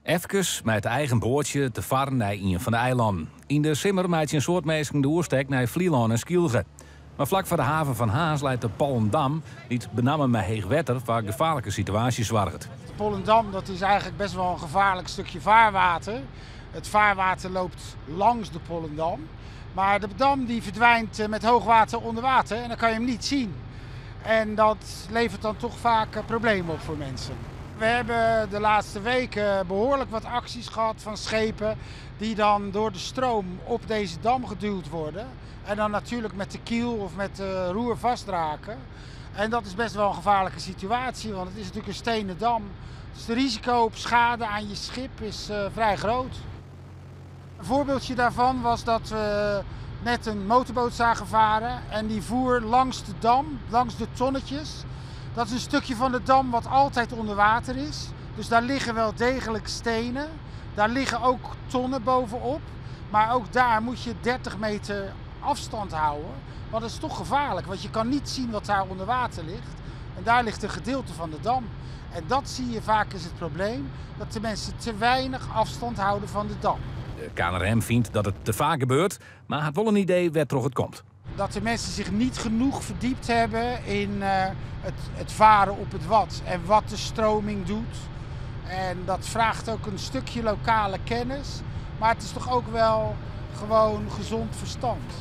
Efkes mei it eigen boatsje te farren nei ien fan de eilannen. Yn de simmer meitsje in soad minsken de oerstek nei Flylân en Skylge. Mar flak foar de haven fan Harns leit de Pollendam, dy't benammen mei heech wetter foar gefaarlike situaasjes soarget. De Pollendam dat is eigenlijk best wel een gevaarlijk stukje vaarwater. Het vaarwater loopt langs de Pollendam. Maar de dam die verdwijnt eh, met hoogwater onder water en dan kan je hem niet zien. En dat levert dan toch vaak eh, problemen op voor mensen. We hebben de laatste weken behoorlijk wat acties gehad van schepen die dan door de stroom op deze dam geduwd worden. En dan natuurlijk met de kiel of met de roer vastraken. En dat is best wel een gevaarlijke situatie, want het is natuurlijk een stenen dam. Dus het risico op schade aan je schip is uh, vrij groot. Een voorbeeldje daarvan was dat we net een motorboot zagen varen en die voer langs de dam, langs de tonnetjes. Dat is een stukje van de dam wat altijd onder water is. Dus daar liggen wel degelijk stenen. Daar liggen ook tonnen bovenop. Maar ook daar moet je 30 meter afstand houden. Want dat is toch gevaarlijk, want je kan niet zien wat daar onder water ligt. En daar ligt een gedeelte van de dam. En dat zie je vaak is het probleem, dat de mensen te weinig afstand houden van de dam. De KNRM fynt dat it te faak gebeurt, mar hat wol in idee wêrtroch't it komt. Dat de mensen zich niet genoeg verdiept hebben in het varen op het wad en wat de stroming doet. En dat vraagt ook een stukje lokale kennis, maar het is toch ook wel gewoon gezond verstand.